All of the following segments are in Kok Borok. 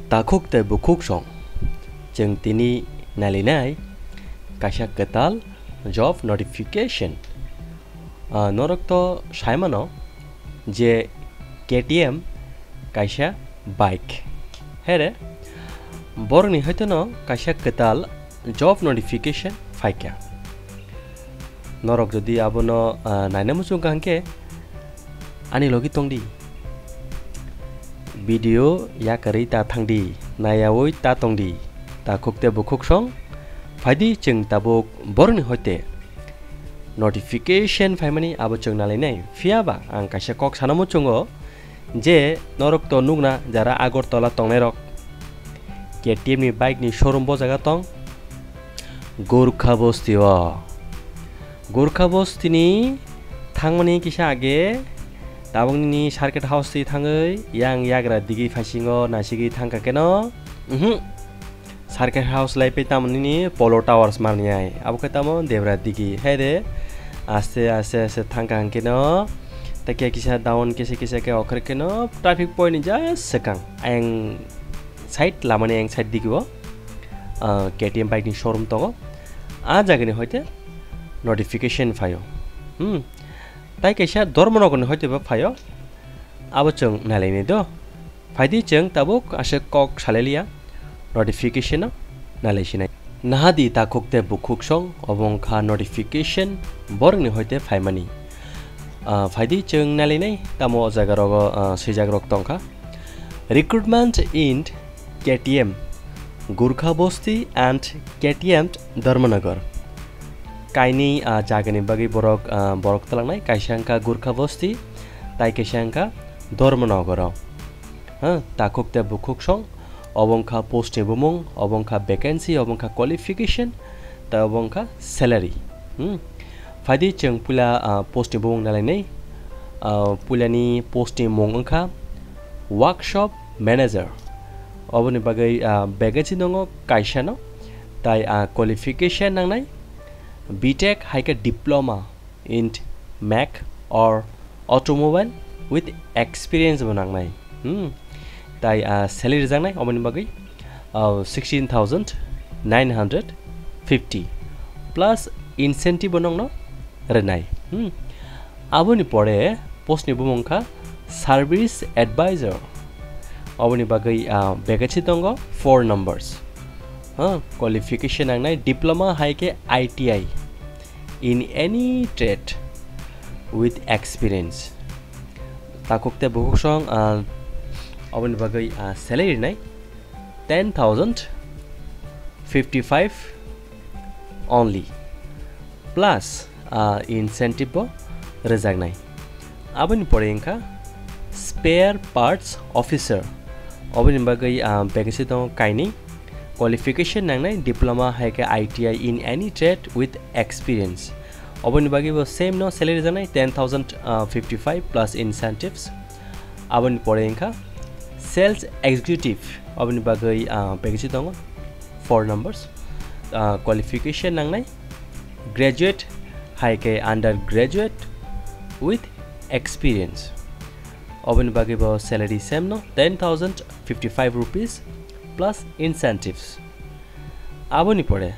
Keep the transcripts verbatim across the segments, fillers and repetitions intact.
Takhuk tei bukhuk song, chwng tini nailainai kaisa kwtal job notification. Ah, norok to saimano je K T M kaisa bike. Here, borokni hoitono kaisa kwtal job notification phaikha. Norok jodi abono, ah, naina muchung kha hwnkhe, ani logi tongdi. Video yakarwi ta thangdi, naiyawi ta tongdi. Takhuk tei bukhuk song, phaidi chwng tabuk borokni hoite notification phaimani abo chwng nalainai. Phiyaba ang kaisa kok sana muchungo je norok to nukna jara Agartala tongnairok, K T M ni bike ni showroom bo jaga tong, Gurkha Bosti o. Gurkha Bosti ni thangmani kisa age, tabuk nini circuit house twi thangwi yang yagra digi phaisingo nasigwi thangkha keno. Mhm. Circuit house lai pai tamo nini Polo Towers manwi ai. Abo khe tamo debra digi. Hai de, aste aste aste thangkha hwnkhe no. Tei khe kisa down kisa kisa khe okhor khe no traffic point ni just swkang. Ayang side, lamani ayang side digi o, ah, K T M bike ni showroom tongo. Ah jaga ni hoite notification phaio. Hmm. Tai kaisa Dharmanagar ni hoite bo phaio. Abo chwng nailainai do. Phaidi chwng tabuk aswk kok salai liya, notification o nailai sinai. Nahadi takhuk tei bukhuk song, obo wngkha notification borokni hoite phaimani. Ah, phaidi chwng nailainai, tamo o jaga rogo, ah, swijak rok tongkha. Recruitment in K T M, Gurkha Bosti and K T M Dharmanagar. Kainwi, ah, jagani bagwi borok, ah, borok twlangnai, kaisa wngkha Gurkha Bosti, tai kaisa wngkha Dharmanagar o. Ha, takhuk tei bukhuk song, obo wngkha post ni bumung, obo wngkha vacancy, obo wngkha qualification, tei obo wngkha salary. Hmm. Phaidi chwng puila, ah, post ni bumung nalainai. Ah, puilani post ni mung wngkha workshop manager. Oboni bagwi, ah, vacancy tongo kaisa no, tai, ah, qualification nangnai B Tech hai khe diploma in mech or automobile with experience bo nangnai. Hmm. Tai, ah, salary rwjaknai oboni bagwi, ah, sixteen thousand nine hundred fifty plus incentive bo nokno rwnai. Hmm. Aboni pore post ni bumung kha service advisor. Oboni bagwi, ah, vacancy tongo four numbers. Ha, qualification nangnai diploma hai khe I T I in any trade with experience. Takhuk tei bukhuk song, ah, oboni bagwi, ah, salary nai ten thousand fifty five only, plus, ah, incentive bo rwjaknai. Aboni pore wngkha spare parts officer. Oboni bagwi, ah, vacancy tongo kainwi. Qualification nangnai diploma hai khe I T I in any trade with experience. Oboni bagwi bo same no, salary rwjaknai ten thousand fifty five plus incentives. Aboni pore wngkha sales executive. Oboni bagwi, ah, vacancy tongo four numbers. Ah, qualification nangnai graduate hai khe undergraduate with experience. Oboni bagwi bo salary same no, ten thousand fifty five rupees plus incentives. Aboni pore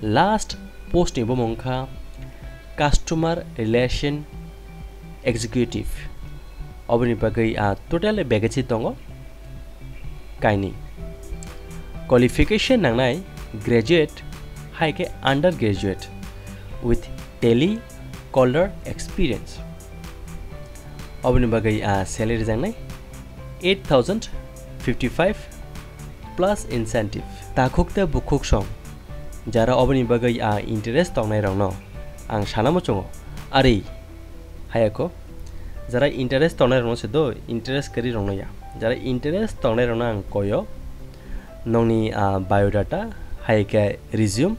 last post ni bumung kha customer relation executive. Oboni bagwi, ah, total vacancy tongo kainwi. Qualification nangnai graduate hai khe undergraduate with tele caller experience. Oboni bagwi, ah, salary rwjaknai eight thousand fifty five plus incentive. Takhuk tei bukhuk song, jara oboni bagwi, ah, interest tongnai rokno ang sana muchungo. Ari, hayako, jara interest tongnai rokno se do, interest kwrwi rokno ya. Jara interest tongnai rokno ang koyo, nokni, ah, biodata, hai khe resume,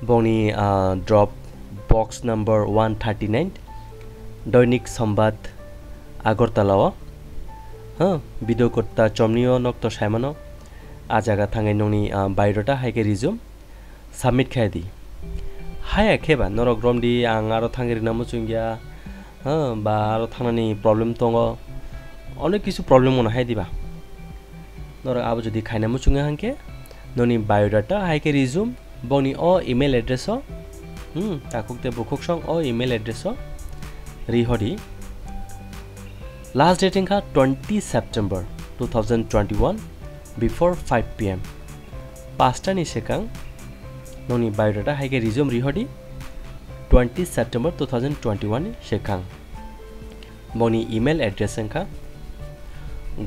bongni, ah, drop box number one thirty nine, Doinik Sambat, Agartala o. Ha, video kwtal chomni o nok to saimano. A jaga thangwi nokni, ah, biodata hai khe resume submit khai di. Haya khe ba norok romdi, ang aro thangwi rwna muchung ya, ha, ba aro thangnani problem tongo, onek kisu problem wngno hai di ba. Norok abo jodi khaina muchungo hwnkhe, noni biodata hai khe resume bongni o email address o, hmm, takhuk tei bukhuk song o email address o rihodi. Last date wngkha twenty September two thousand twenty-one before five P M. Pasta ni swkang noni biodata hai khe resume rihodi twenty September two thousand twenty-one ni swkang. Bongni email address wngkha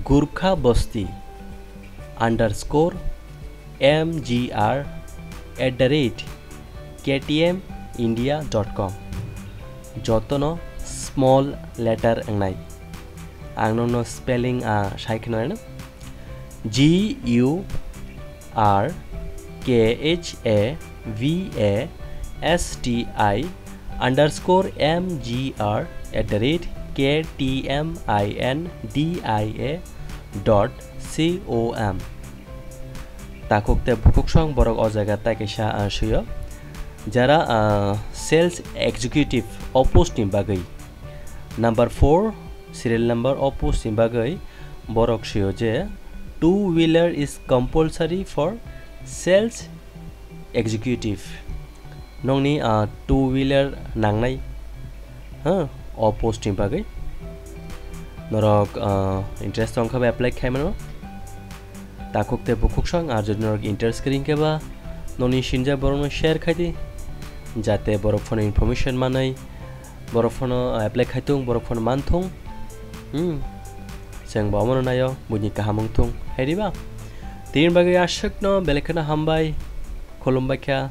gurkha bosti underscore M G R at the rate K T M India dot com. Jotono small letter wngnai. Ang nokno spelling, ah, sai kheno reno. G U R K H A V A S T I underscore M G R at the rate K T M I N D I A dot C O M. Takhuk tei bukhuk song borok o jaga tai kaisa, ah, suyo. Jara, ah, sales executive o post ni bagwi. Number four, serial number o post ni bagwi borok suyo je two wheeler is compulsory for sales executive. Nokni, ah, two wheeler nangnai, ha, o post ni bagwi. Norok, ah, interest tong kha ba apply khai mano. Takhuk tei bukhuk song, ar jodi norok interest kwrwi hwnkhe ba nokni sinjak borokno share khai di, jate borok phano information manwi, borok phano apply khai thung, borok phano man thung. Hmm. Chwng bo omono naio, buini kaham wng thung, hai di ba? Tini bagwi aswkno belai kheno hambai, khulumbai kha.